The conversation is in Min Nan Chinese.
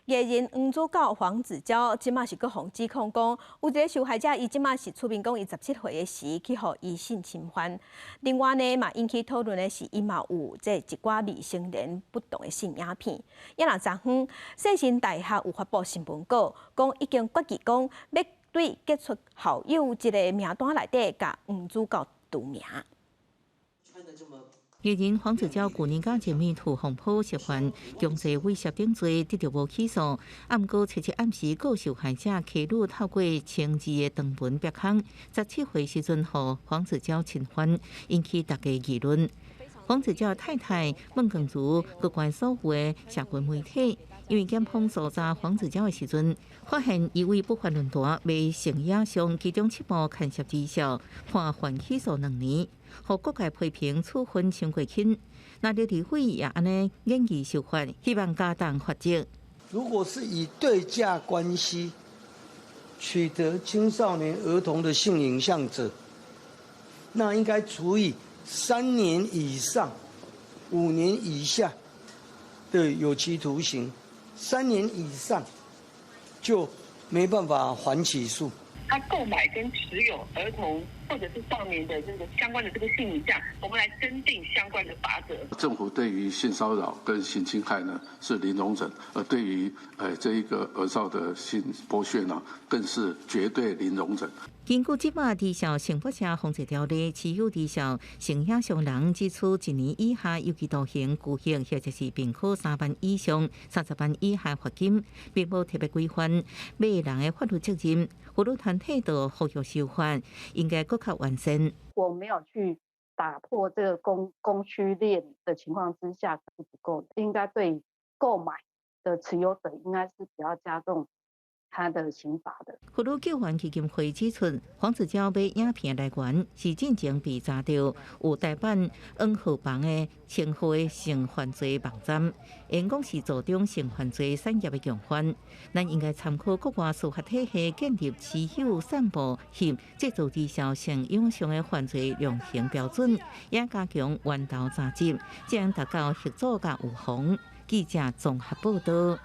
藝人黃子佼黃子佼，這馬是閣予指控講，有一个受害者，伊這馬是出面講，伊十七歲的時去予伊性侵犯。另外呢，嘛引起討論的是，伊嘛有這一寡未成年不當的性影片。也若昨昏，世新大學有發布新聞稿，講已經決議講，欲對傑出校友這个名單內底，共黃子佼除名。藝人黃子佼舊年佮前 MeToo 風波涉犯強制猥褻等罪，得著無起訴。毋過七七暗時告受害者柯女透過清字的長文煏空，十七歲時陣予黃子佼侵犯，引起大家議論。黃子佼太太孟耿如閣關所有的社群媒體，因為檢方搜查黃子佼的時陣，發現伊為不法論壇賣性影像，其中七部牽涉兒少，判緩起訴2年，予各界批評處分傷過輕。那劉立偉也按呢演繹受罰，希望加重罰則。如果是以對價關係取得青少年兒童的性影像者，那應該處以3年以上5年以下的有期徒刑，三年以上就沒辦法緩起訴。他購買跟持有兒童或者是少年的這個相關的這個性影像，我們來增訂相關的罰則。政府對於性騷擾跟性侵害呢是零容忍，而對於這一個兒少的性剝削呢，更是絕對零容忍。根據這馬兒少性剝削防治條例，持有兒少性影像人，只處一年以下有期徒刑、拘役，或者是併科3萬以上30萬以下罰金，並無特別規範買人的法律責任。婦女團體都呼籲修法，應該閣較完善。我沒有去打破這個供需鏈的情況之下是不夠的，應該對購買的持有者應該是比較加重他的刑罰的。婦女救援基金會指出，黃子佼買影片來源是進前被查著有台版黃河幫的稱號的性犯罪網站，因講是助長性犯罪產業的共犯。咱應該參考國外司法體系，建立持有、散布及製造兒少性影像的犯罪量刑標準，也加強源頭查緝，這樣達到嚇阻佮預防。記者綜合報道。